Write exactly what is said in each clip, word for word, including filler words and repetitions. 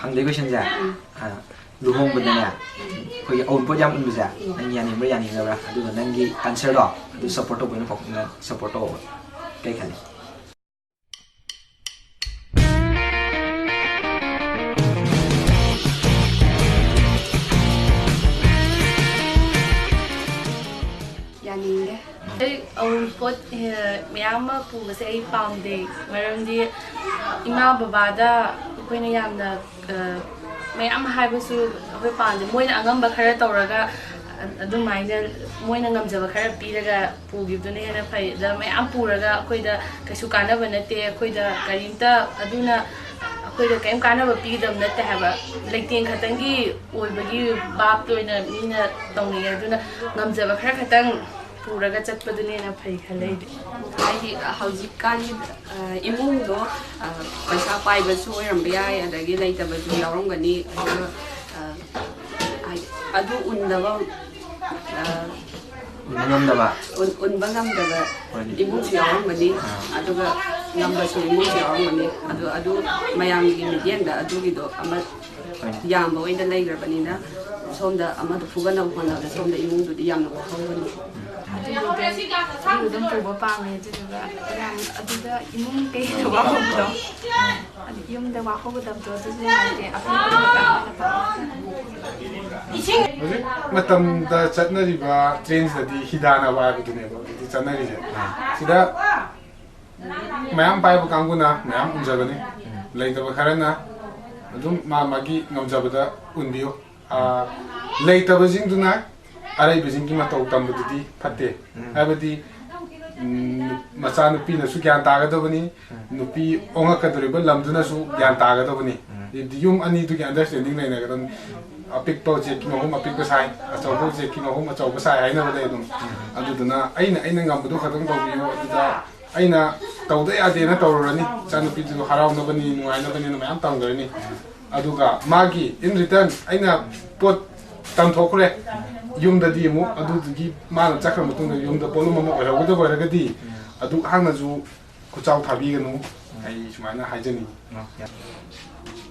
ꯍꯪꯗꯣꯏ ꯀꯣꯏꯁꯟꯁꯦ, ꯂꯨꯍꯣꯡꯕꯗꯅꯦ ꯑꯩꯈꯣꯏꯒꯤ ꯑꯎꯟꯄꯣꯠ ꯌꯥꯝ ꯎꯟꯕꯁꯦ ꯅꯪ ꯌꯥꯅꯤꯡꯕ꯭ꯔꯥ ꯌꯥꯅꯤꯡꯗꯕ꯭ꯔꯥ? ꯑꯗꯨꯒ ꯅꯪꯒꯤ ꯑꯟꯁꯔꯗꯣ ꯑꯗꯨ ꯁꯞꯄꯣꯔꯠ ꯇꯧꯕ ꯑꯣꯏꯅ ꯐꯣꯀꯁ ꯁꯞꯄꯣꯔꯠ ꯇꯧꯕ꯫ ꯀꯩ ꯈꯜꯂꯤ? ꯌꯥꯅꯤꯡꯗꯦ꯫ ꯑꯩ ꯑꯎꯟꯄꯣꯠ ꯃꯌꯥꯝ ꯑꯃ ꯄꯨꯕꯁꯦ ꯑꯩ ꯄꯥꯝꯗꯦ꯫ ꯃꯔꯝꯗꯤ ꯏꯃꯥ ꯕꯕꯥꯗ ꯑꯩꯈꯣꯏꯅ ꯌꯥꯝꯅ ꯃꯌꯥꯝ ꯍꯥꯏꯕꯁꯨ ꯑꯩꯈꯣꯏ ꯄꯥꯝꯗꯦ꯫ ꯃꯣꯏꯅ ꯑꯉꯝꯕ ꯈꯔ ꯇꯧꯔꯒ ꯑꯗꯨꯃꯥꯏꯅ ꯃꯣꯏꯅ ꯉꯝꯖꯕ ꯈꯔ ꯄꯤꯔꯒ ꯄꯨꯈꯤꯕꯗꯨꯅ ꯍꯦꯟꯅ ꯐꯩ꯫ ꯑꯗ ꯃꯌꯥꯝ ꯄꯨꯔꯒ ꯑꯩꯈꯣꯏꯗ ꯀꯩꯁꯨ ꯀꯥꯟꯅꯕ ꯅꯠꯇꯦ꯫ ꯑꯩꯈꯣꯏꯗ ꯀꯔꯤꯝꯇ ꯑꯗꯨꯅ ꯑꯩꯈꯣꯏꯗ ꯀꯔꯤꯝ ꯀꯥꯟꯅꯕ ꯄꯤꯒꯗꯕ ꯅꯠꯇꯦ ꯍꯥꯏꯕ꯫ ꯂꯩꯇꯦꯡ ꯈꯛꯇꯪꯒꯤ ꯑꯣꯏꯕꯒꯤ ꯚꯥꯞꯇ ꯑꯣꯏꯅ ꯃꯤꯅ ꯇꯧꯅꯩ꯫ ꯑꯗꯨꯅ ꯉꯝꯖꯕ ꯈꯔ ꯈꯛꯇꯪ ꯄꯨꯔꯒ ꯆꯠꯄꯗꯨꯅ ꯍꯦꯟꯅ ꯐꯩ ꯈꯜꯂꯦ ꯑꯩꯗꯤ꯫ ꯍꯥꯏꯗꯤ ꯍꯧꯖꯤꯛꯀꯥꯟꯒꯤ ꯏꯃꯨꯡꯗꯣ ꯄꯩꯁꯥ ꯄꯥꯏꯕꯁꯨ ꯑꯣꯏꯔꯝꯕ ꯌꯥꯏ, ꯑꯗꯒꯤ ꯂꯩꯇꯕꯁꯨ ꯌꯥꯎꯔꯝꯒꯅꯤ꯫ ꯑꯗꯨꯒ ꯍꯥꯏꯗꯤ ꯑꯗꯨ ꯎꯟꯗꯕ ꯎꯟꯕ ꯉꯝꯗꯕ꯫ ꯎꯟꯕ ꯉꯝꯗꯕ ꯍꯣꯏꯅꯦ꯫ ꯏꯃꯨꯡꯁꯨ ꯌꯥꯎꯔꯝꯒꯅꯤ꯫ ꯑꯗꯨꯒ ꯉꯝꯕꯁꯨ ꯏꯃꯨꯡꯁꯨ ꯌꯥꯎꯔꯝꯒꯅꯤ꯫ ꯑꯗꯨ ꯑꯗꯨ ꯃꯌꯥꯝꯒꯤ ꯃꯤꯠꯌꯦꯡꯗ ꯑꯗꯨꯒꯤꯗꯣ ꯑꯃ ꯍꯣꯏꯅꯦ꯫ ꯌꯥꯝꯕ ꯑꯣꯏꯅ ꯂꯩꯈ꯭ꯔꯕꯅꯤꯅ ꯁꯣꯝꯗ ꯑꯃꯗ ꯐꯨꯒꯠꯅꯕ ꯍꯣꯠꯅꯕꯗ ꯁꯣꯝꯗ ꯏꯃꯨꯡꯗꯨꯗꯤ ꯌꯥꯝꯅ ꯋꯥꯍꯧꯒꯅꯤ꯫ ꯑꯗꯨꯗꯨꯗ ꯑꯗꯨ ꯑꯗꯨꯝ ꯄꯨꯕ ꯄꯥꯝꯃꯦ꯫ ꯑꯗꯨꯗꯨꯒ ꯌꯥꯝ ꯑꯗꯨꯗ ꯏꯃꯨꯡ ꯀꯩꯗ ꯋꯥꯍꯧꯕꯗꯣ, ꯑꯗꯨ ꯌꯨꯝꯗ ꯋꯥꯍꯧꯒꯗꯕꯗꯣ ꯑꯗꯨꯁꯨ ꯅꯨꯡꯉꯥꯏꯇꯦ꯫ ꯑꯐꯕ ꯃꯇꯝ ꯑꯣꯏꯅ ꯄꯥꯝꯃꯦ꯫ ꯍꯧꯖꯤꯛ ꯃꯇꯝꯗ ꯆꯠꯅꯔꯤꯕ ꯇ꯭ꯔꯦꯟꯁꯤꯗꯗꯤ ꯍꯤꯗꯥꯟꯅꯕ ꯍꯥꯏꯕꯗꯨꯅꯦꯕ ꯍꯧꯖꯤꯛꯇꯤ ꯆꯠꯅꯔꯤꯁꯦ꯫ ꯁꯤꯗ ꯃꯌꯥꯝ ꯄꯥꯏꯕ ꯀꯥꯡꯕꯨꯅ ꯃꯌꯥꯝ ꯎꯟꯖꯒꯅꯤ, ꯂꯩꯇꯕ ꯈꯔꯅ ꯑꯗꯨꯝ ꯃꯥ ꯃꯥꯒꯤ ꯉꯝꯖꯕꯗ ꯎꯟꯕꯤꯌꯨ꯫ ꯑꯥ, ꯂꯩꯇꯕꯁꯤꯡꯗꯨꯅ ꯑꯔꯩꯕꯁꯤꯡꯒꯤ ꯃꯇꯧ ꯇꯝꯕꯗꯨꯗꯤ ꯐꯠꯇꯦ꯫ ꯍꯥꯏꯕꯗꯤ ꯎꯝ, ꯃꯆꯥꯅꯨꯄꯤꯅꯁꯨ ꯒ꯭ꯌꯥꯟ ꯇꯥꯒꯗꯕꯅꯤ, ꯅꯨꯄꯤ ꯑꯣꯉꯛꯀꯗꯧꯔꯤꯕ ꯂꯝꯗꯨꯅꯁꯨ ꯒ꯭ꯌꯥꯟ ꯇꯥꯒꯗꯕꯅꯤ꯫ ꯌꯨꯝ ꯑꯅꯤꯗꯨꯒꯤ ꯑꯟꯗꯔꯁ꯭ꯇꯦꯟꯗꯤꯡ ꯂꯩꯅꯒꯗꯕꯅꯤ꯫ ꯑꯄꯤꯛꯄ ꯎꯆꯦꯛꯀꯤ ꯃꯍꯨꯝ ꯑꯄꯤꯛꯄ ꯁꯥꯏ, ꯑꯆꯧꯕ ꯎꯆꯦꯛꯀꯤ ꯃꯍꯨꯝ ꯑꯆꯧꯕ ꯁꯥꯏ ꯍꯥꯏꯅꯕ ꯂꯩ ꯑꯗꯨꯝ꯫ ꯑꯗꯨꯗꯨꯅ ꯑꯩꯅ ꯑꯩꯅ ꯉꯝꯕꯗꯨ ꯈꯛꯇꯪ ꯇꯧꯕꯤꯌꯨ꯫ ꯑꯗꯨꯗ ꯑꯩꯅ ꯇꯧꯗ ꯌꯥꯗꯦꯅ ꯇꯧꯔꯨꯔꯅꯤ, ꯏꯆꯥꯅꯨꯄꯤꯗꯨ ꯍꯔꯥꯎꯅꯕꯅꯤ ꯅꯨꯡꯉꯥꯏꯅꯕꯅꯤꯅ ꯃꯌꯥꯝ ꯇꯝꯈ꯭ꯔꯅꯤ꯫ ꯑꯗꯨꯒ ꯃꯥꯒꯤ in return ꯑꯩꯅ ꯄꯣꯠ ꯇꯝꯊꯣꯛꯈ꯭ꯔꯦ ꯌꯨꯝꯗꯗꯤ ꯑꯃꯨꯛ꯫ ꯑꯗꯨꯗꯨꯒꯤ ꯃꯥꯅ ꯆꯠꯈ꯭ꯔ ꯃꯇꯨꯡꯗ ꯌꯨꯝꯗ ꯄꯣꯠꯂꯨꯝ ꯑꯃ ꯑꯣꯏꯍꯧꯒꯗꯕ ꯑꯣꯏꯔꯒꯗꯤ ꯑꯗꯨ ꯍꯥꯡꯅꯁꯨ ꯈꯨꯆꯥꯎ ꯊꯥꯕꯤꯒꯅꯨ꯫ ꯑꯩ ꯁꯨꯃꯥꯏꯅ ꯍꯥꯏꯖꯅꯤꯡꯉꯤ꯫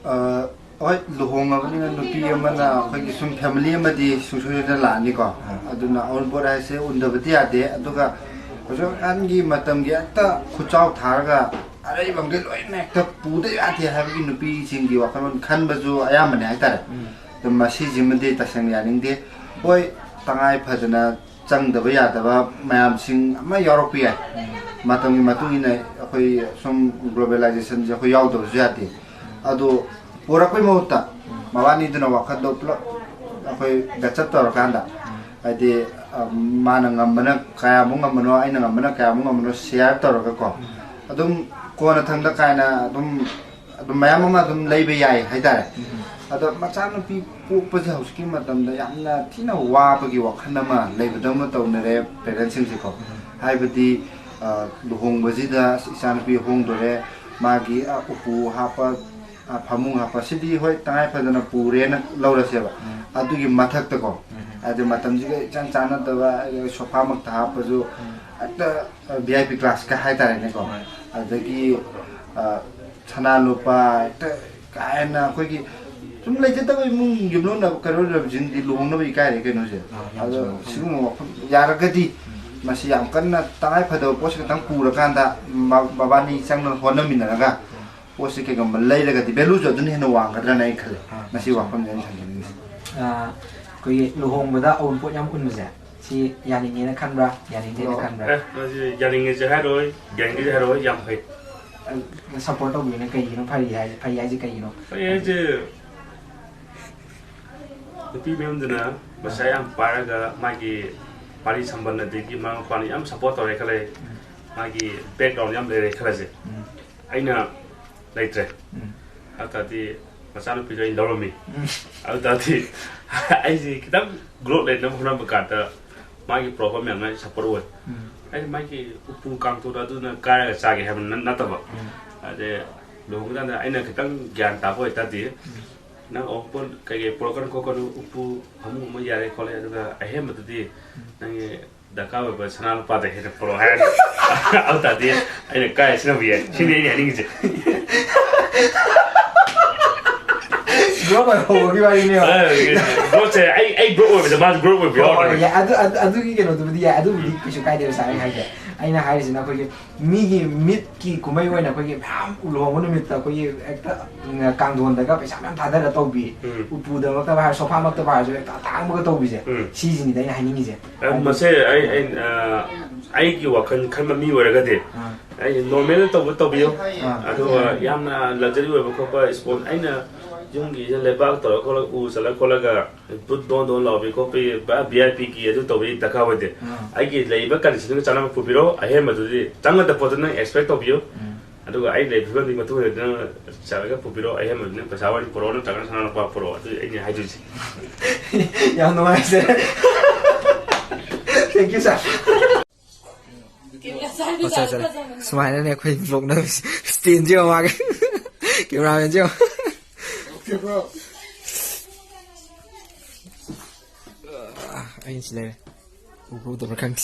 ꯑ, ꯍꯣꯏ, ꯂꯨꯍꯣꯡꯉꯕꯅꯤꯅ ꯅꯨꯄꯤ ꯑꯃꯅ ꯑꯩꯈꯣꯏꯒꯤ ꯁꯨꯝ ꯐꯦꯃꯤꯂꯤ ꯑꯃꯗꯤ ꯁꯨꯡꯁꯣꯏ ꯁꯣꯏꯗꯅ ꯂꯥꯛꯑꯅꯤꯀꯣ꯫ ꯑꯥ꯫ ꯑꯗꯨꯅ ꯑꯎꯟꯄꯣꯠ ꯍꯥꯏꯁꯦ ꯎꯟꯗꯕꯗꯤ ꯌꯥꯗꯦ꯫ ꯑꯗꯨꯒ ꯍꯧꯖꯤꯛꯀꯥꯟꯒꯤ ꯃꯇꯝꯒꯤ ꯍꯦꯛꯇ ꯈꯨꯠꯆꯥꯎ ꯊꯥꯔꯒ ꯑꯔꯩꯕ ꯃꯈꯩ ꯂꯣꯏꯅ ꯍꯦꯛꯇ ꯄꯨꯗ ꯌꯥꯗꯦ ꯍꯥꯏꯕꯒꯤ ꯅꯨꯄꯤꯁꯤꯡꯒꯤ ꯋꯥꯈꯜꯂꯣꯟ ꯈꯟꯕꯁꯨ ꯑꯌꯥꯝꯕꯅꯦ ꯍꯥꯏꯇꯥꯔꯦ꯫ ꯎꯝ꯫ ꯑꯗꯣ ꯃꯁꯤꯁꯤꯃꯗꯤ ꯇꯁꯦꯡꯅ ꯌꯥꯅꯤꯡꯗꯦ꯫ ꯍꯣꯏ, ꯇꯉꯥꯏ ꯐꯗꯅ ꯆꯪꯗꯕ ꯌꯥꯗꯕ ꯃꯌꯥꯝꯁꯤꯡ ꯑꯃ ꯌꯥꯎꯔꯛꯄ ꯌꯥꯏ꯫ ꯎꯝ꯫ ꯃꯇꯝꯒꯤ ꯃꯇꯨꯡ ꯏꯟꯅ ꯑꯩꯈꯣꯏ ꯁꯨꯝ ꯒ꯭ꯂꯣꯕꯦꯂꯥꯏꯖꯦꯁꯟꯁꯦ ꯑꯩꯈꯣꯏ ꯌꯥꯎꯗꯕꯁꯨ ꯌꯥꯗꯦ꯫ ꯑꯗꯣ ꯄꯨꯔꯛꯄꯩ ꯃꯍꯨꯠꯇ ꯎꯝ꯫ ꯃꯕꯥꯅꯤꯗꯨꯅ ꯋꯥꯈꯜꯗꯣ ꯄꯨꯂꯞ ꯑꯩꯈꯣꯏ ꯕꯦꯆꯞ ꯇꯧꯔꯀꯥꯟꯗ, ꯎꯝ꯫ ꯍꯥꯏꯗꯤ, ꯑ, ꯃꯥꯅ ꯉꯝꯕꯅ ꯀꯌꯥꯃꯨꯛ ꯉꯝꯕꯅꯣ, ꯑꯩꯅ ꯉꯝꯕꯅ ꯀꯌꯥꯃꯨꯛ ꯉꯝꯕꯅꯣ ꯁꯤꯌꯥꯔ ꯇꯧꯔꯒꯀꯣ, ꯎꯝ꯫ ꯑꯗꯨꯝ ꯀꯣꯟꯅ ꯊꯪꯗ ꯀꯥꯏꯅ ꯑꯗꯨꯝ ꯑꯗꯨꯝ ꯃꯌꯥꯝ ꯑꯃ ꯑꯗꯨꯝ ꯂꯩꯕ ꯌꯥꯏ ꯍꯥꯏꯇꯥꯔꯦ꯫ ꯎꯝ꯫ ꯑꯗꯣ ꯃꯆꯥꯅꯨꯄꯤ ꯄꯣꯛꯄꯁꯦ ꯍꯧꯖꯤꯛꯀꯤ ꯃꯇꯝꯗ ꯌꯥꯝꯅ ꯊꯤꯅ ꯋꯥꯕꯒꯤ ꯋꯥꯈꯜ ꯑꯃ ꯂꯩꯕꯗꯧꯅ ꯇꯧꯅꯔꯦ ꯄꯦꯔꯦꯟꯁꯁꯤꯡꯁꯦꯀꯣ꯫ ꯎꯝ꯫ ꯍꯥꯏꯕꯗꯤ, ꯑ, ꯂꯨꯍꯣꯡꯕꯁꯤꯗ ꯑꯁ, ꯏꯆꯥꯅꯨꯄꯤ ꯍꯣꯡꯗꯣꯔꯦ, ꯃꯥꯒꯤ, ꯑ, ꯎꯄꯨ ꯍꯥꯞꯄ, ꯑ, ꯐꯃꯨꯡ ꯍꯥꯞꯄ, ꯁꯤꯗꯤ ꯍꯣꯏ, ꯇꯉꯥꯏ ꯐꯗꯅ ꯄꯨꯔꯦꯅ ꯂꯧꯔꯁꯦꯕ꯫ ꯎꯝ꯫ ꯑꯗꯨꯒꯤ ꯃꯊꯛꯇꯀꯣ, ꯎꯝ꯫ ꯑꯗꯨ ꯃꯇꯝꯁꯤꯒ ꯏꯆꯥꯟ ꯆꯥꯟꯅꯗꯕ, ꯑꯗꯨꯒ ꯁꯣꯐꯥꯃꯛꯇ ꯍꯥꯞꯄꯁꯨ, ꯎꯝ꯫ ꯍꯦꯛꯇ, ꯑ, ꯚꯤ ꯑꯥꯏ ꯄꯤ ꯀ꯭ꯂꯥꯁꯀ ꯍꯥꯏꯇꯥꯔꯦꯅꯦꯀꯣ꯫ ꯍꯣꯏ꯫ ꯑꯗꯒꯤ, ꯑ, ꯁꯅꯥ ꯂꯨꯄꯥ ꯍꯦꯛꯇ ꯀꯥ ꯍꯦꯟꯅ ꯑꯩꯈꯣꯏꯒꯤ ꯁꯨꯝ ꯂꯩꯖꯗꯕ ꯏꯃꯨꯡ ꯌꯨꯝꯂꯣꯟꯅꯕ ꯀꯩꯅꯣ ꯂꯩꯕꯁꯤꯡꯗꯤ ꯂꯨꯍꯣꯡꯅꯕ ꯏꯀꯥꯏꯔꯦ ꯀꯩꯅꯣꯁꯦ꯫ ꯑꯥ, ꯌꯥꯝ ꯑꯗꯣ ꯆꯨꯝꯃꯦ꯫ ꯁꯤꯒꯨꯝꯕ ꯋꯥꯐꯝ ꯌꯥꯔꯒꯗꯤ ꯎꯝ꯫ ꯃꯁꯤ ꯌꯥꯝ ꯀꯟꯅ ꯇꯉꯥꯏ ꯐꯗꯕ ꯄꯣꯠꯁꯤ ꯈꯛꯇꯪ ꯄꯨꯔꯀꯥꯟꯗ ꯃ-, ꯃꯕꯥꯅꯤ ꯆꯪꯅ ꯍꯣꯠꯅꯃꯤꯟꯅꯔꯒ ꯎꯝ꯫ ꯄꯣꯠꯁꯤ ꯀꯩꯒꯨꯝꯕ ꯂꯩꯔꯒꯗꯤ ꯚꯦꯂꯨꯁꯨ ꯑꯗꯨꯅ ꯍꯦꯟꯅ ꯋꯥꯡꯒꯗ꯭ꯔꯅ ꯑꯩ ꯈꯜꯂꯦ꯫ ꯑꯥ, ꯃꯁꯤ ꯌꯥꯝ ꯆꯨꯝꯃꯦ꯫ ꯋꯥꯐꯝꯁꯦ ꯑꯩꯅ ꯊꯝꯖꯅꯤꯡꯉꯤꯁꯦ꯫ ꯑꯥ, ꯑꯩꯈꯣꯏꯒꯤ ꯂꯨꯍꯣꯡꯕꯗ ꯑꯎꯟꯄꯣꯠ ꯌꯥꯝ ꯎꯟꯕꯁꯦ, ꯁꯤ ꯌꯥꯅꯤꯡꯉꯦꯅ ꯈꯟꯕ꯭ꯔꯥ, ꯌꯥꯅꯤꯡꯗꯦꯅ ꯑꯣ꯫ ꯈꯟꯕ꯭ꯔꯥ? ꯑꯦ, ꯃꯁꯤ ꯌꯥꯅꯤꯡꯉꯦꯁꯨ ꯍꯥꯏꯔꯣꯏ, ꯌꯥꯅꯤꯡꯗꯦꯁꯨ ꯍꯥꯏꯔꯣꯏ, ꯌꯥꯝ ꯐꯩ꯫ ꯁꯞꯄꯣꯔꯠ ꯇꯧꯕꯤꯌꯨꯅꯦ, ꯀꯩꯒꯤꯅꯣ ꯐꯔꯤ ꯍꯥꯏ-, ꯐꯩ ꯍꯥꯏꯁꯦ ꯀꯩꯒꯤꯅꯣ? ꯐꯩ ꯍꯥꯏꯁꯦ, ꯅꯨꯄꯤ ꯃꯌꯨꯝꯗꯨꯅ ꯄꯩꯁꯥ ꯌꯥꯝ ꯄꯥꯏꯔꯒ ꯃꯥꯒꯤ ꯄꯥꯔꯤ ꯁꯝꯕꯟ ꯑꯗꯒꯤ ꯃꯃꯥ ꯃꯄꯥꯅ ꯌꯥꯝ ꯁꯞꯄꯣꯔꯠ ꯇꯧꯔꯦ ꯈꯜꯂꯦ, ꯎꯝ꯫ ꯃꯥꯒꯤ ꯕꯦꯛꯒ꯭ꯔꯥꯎꯟ ꯌꯥꯝ ꯂꯩꯔꯦ ꯈꯜꯂꯁꯦ꯫ ꯎꯝ꯫ ꯑꯩꯅ ꯂꯩꯇ꯭ꯔꯦ꯫ ꯎꯝ꯫ ꯑꯗꯨ ꯇꯥꯔꯗꯤ ꯃꯆꯥꯅꯨꯄꯤꯗꯣ ꯑꯩꯅ ꯂꯧꯔꯝꯃꯤ꯫ ꯎꯝ꯫ ꯑꯗꯨ ꯇꯥꯔꯗꯤ ꯑꯩꯁꯦ ꯈꯤꯇꯪ ꯒ꯭ꯔꯣꯠ ꯂꯩꯅꯕ ꯍꯣꯠꯅꯕ ꯀꯥꯟꯗ ꯃꯥꯒꯤ ꯄ꯭ꯔꯣꯕ꯭ꯂꯦꯝ ꯌꯥꯝꯅ ꯁꯞꯄꯣꯔꯠ ꯑꯣꯏ꯫ ꯎꯝ꯫ ꯑꯩ ꯃꯥꯒꯤ ꯎꯄꯨ ꯀꯥꯡꯊꯣꯟ ꯑꯗꯨꯅ ꯀꯥꯏꯔꯒ ꯆꯥꯒꯦ ꯍꯥꯏꯕ ꯅ-, ꯅꯠꯇꯕ꯫ ꯎꯝ꯫ ꯑꯗꯩ ꯂꯨꯍꯣꯡꯕ ꯀꯥꯟꯗ ꯑꯩꯅ ꯈꯤꯇꯪ ꯒ꯭ꯌꯥꯟ ꯇꯥꯕ ꯑꯣꯏꯇꯥꯔꯗꯤ, ꯎꯝ꯫ ꯅꯪ ꯑꯋꯨꯟꯄꯣꯠ ꯀꯩꯀꯩ ꯄꯨꯔꯛꯀꯅꯨ ꯈꯣꯠꯀꯅꯨ, ꯎꯄꯨ ꯐꯃꯨꯡ ꯑꯃ ꯌꯥꯔꯦ ꯈꯣꯠꯂꯦ, ꯑꯗꯨꯒ ꯑꯍꯦꯟꯕꯗꯗꯤ ꯎꯝ꯫ ꯅꯪꯒꯤ ꯗꯔꯀꯥꯔ ꯑꯣꯏꯕ ꯁꯅꯥ ꯂꯨꯄꯥꯗ ꯍꯦꯟꯅ ꯄꯨꯔꯛꯑꯣ ꯍꯥꯏꯔꯅꯤ꯫ ꯑꯗꯨ ꯇꯥꯔꯗꯤ ꯑꯩꯅ ꯀꯥꯏ ꯁꯤꯖꯤꯟꯅꯕ ꯌꯥꯏ꯫ ꯁꯤꯅꯤ ꯑꯩꯅ ꯍꯥꯏꯅꯤꯡꯉꯤꯁꯦ꯫ ꯕ꯭ꯔꯣꯛ ꯑꯣꯏꯍꯧꯕꯒꯤ ꯋꯥꯔꯤꯅꯦꯕ꯫ ꯕ꯭ꯔꯣꯁꯦ ꯑꯩ ꯑꯩ ꯕ꯭ꯔꯣꯛ ꯑꯣꯏꯕꯗ ꯃꯥꯁꯨ ꯕ꯭ꯔꯣꯛ ꯑꯣꯏꯕ ꯍꯣꯏ, ꯌꯥꯎꯔꯝꯃꯦ꯫ ꯌꯥꯏ, ꯑꯗꯨ ꯑꯗꯨ- ꯑꯗꯨꯒꯤ ꯀꯩꯅꯣꯗꯨꯕꯨꯗꯤ ꯌꯥꯏ꯫ ꯑꯗꯨꯕꯨꯗꯤ ꯀꯩꯁꯨ ꯀꯥꯏꯗꯦꯕ꯫ ꯁꯥꯔ, ꯑꯩ ꯍꯥꯏꯒꯦ, ꯑꯩꯅ ꯍꯥꯏꯔꯤꯁꯤꯅ ꯑꯩꯈꯣꯏꯒꯤ ꯃꯤꯒꯤ ꯃꯤꯠꯀꯤ ꯀꯨꯝꯍꯩ ꯑꯣꯏꯅ ꯑꯩꯈꯣꯏꯒꯤ ꯃꯌꯥꯝ ꯂꯨꯍꯣꯡꯕ ꯅꯨꯃꯤꯠꯇ ꯑꯩꯈꯣꯏꯒꯤ ꯍꯦꯛꯇ, ꯎꯝ, ꯀꯥꯡꯊꯣꯟꯗꯒ ꯄꯩꯁꯥ ꯃꯌꯥꯝ ꯊꯥꯗꯔ ꯇꯧꯕꯤ, ꯎꯝ꯫ ꯎꯄꯨꯗꯃꯛꯇꯕꯨ ꯍꯥꯏꯔꯁꯨ, ꯁꯣꯐꯥꯃꯛꯇꯕꯨ ꯍꯥꯏꯔꯁꯨ, ꯍꯦꯛꯇ ꯑꯇꯥꯡꯕꯒ ꯇꯧꯕꯤꯁꯦ꯫ ꯎꯝ꯫ ꯁꯤꯁꯤꯅꯤꯗ ꯑꯩꯅ ꯍꯥꯏꯅꯤꯡꯉꯤꯁꯦ꯫ ꯑ, ꯃꯁꯦ ꯑꯩ ꯑꯩ ꯑ, ꯑꯩꯒꯤ ꯋꯥꯈꯜ ꯈꯟꯕ ꯃꯤ ꯑꯣꯏꯔꯒꯗꯤ ꯑꯥ꯫ ꯑꯩ ꯅꯣꯔꯃꯦꯜ ꯇꯧꯕ ꯇꯧꯕꯤꯌꯣ꯫ ꯑꯥ꯫ ꯑꯗꯨꯒ ꯌꯥꯝꯅ ꯂꯛꯖꯔꯤ ꯑꯣꯏꯕ ꯈꯣꯠꯄ ꯏꯁꯄꯣꯟ ꯑꯩꯅ ꯌꯨꯝꯒꯤꯁꯤꯗ ꯂꯩꯕꯥꯛ ꯇꯧꯔ ꯈꯣꯠꯂꯒ ꯎ ꯆꯠꯂ ꯈꯣꯠꯂꯒ ꯕꯨꯠ ꯗꯣꯟ ꯗꯣꯟ ꯂꯥꯎꯕꯤ ꯈꯣꯠꯄꯤ ꯚꯤ ꯑꯥꯏ ꯄꯤꯒꯤ ꯑꯗꯨ ꯇꯧꯕꯤ ꯗꯔꯀꯥꯔ ꯑꯣꯏꯗꯦ꯫ ꯑꯥ꯫ ꯑꯩꯒꯤ ꯂꯩꯔꯤꯕ ꯀꯟꯗꯤꯁꯟꯗꯨꯒ ꯆꯥꯟꯅꯕ ꯄꯨꯕꯤꯔꯣ꯫ ꯑꯍꯦꯟꯕꯗꯨꯗꯤ ꯆꯪꯒꯗꯕ ꯄꯣꯠꯇꯨ ꯅꯪ ꯑꯦꯛꯁꯄꯦꯛ ꯇꯧꯕꯤꯌꯨ꯫ ꯎꯝ꯫ ꯑꯗꯨꯒ ꯑꯩ ꯂꯩꯔꯤꯕ ꯐꯤꯕꯝꯗꯨꯒꯤ ꯃꯇꯨꯡ ꯏꯟꯅ ꯅꯪ ꯆꯠꯂꯒ ꯄꯨꯕꯤꯔꯣ꯫ ꯑꯍꯦꯟꯕꯗꯨꯗꯤ ꯅꯪ ꯄꯩꯁꯥ ꯑꯣꯏꯅ ꯄꯨꯔꯛꯑꯣ, ꯅꯠꯇ꯭ꯔꯒꯅ ꯁꯅꯥ ꯂꯨꯄꯥ ꯄꯨꯔꯛꯑꯣ꯫ ꯑꯗꯨ ꯑꯩꯅ ꯍꯥꯏꯗꯣꯏꯁꯦ꯫ ꯌꯥꯝ ꯅꯨꯡꯉꯥꯏꯖꯔꯦ꯫ Thank you, sir. ꯁꯨꯃꯥꯏꯅꯅꯦ ꯑꯩꯈꯣꯏ ꯕ꯭ꯂꯣꯛꯅ ꯁ꯭ꯇꯦꯟꯁꯦ ꯌꯦꯡꯉꯣ, ꯃꯥꯒꯤ ꯀꯦꯃꯦꯔꯥꯃꯦꯟꯁꯦ ꯌꯦꯡꯉꯣ꯫ ꯑꯩꯅ ꯁꯤ ꯂꯩꯔꯦ꯫ ꯎꯕ꯭ꯔꯥ ꯎꯗꯕ꯭ꯔꯥ ꯈꯪꯗꯦ꯫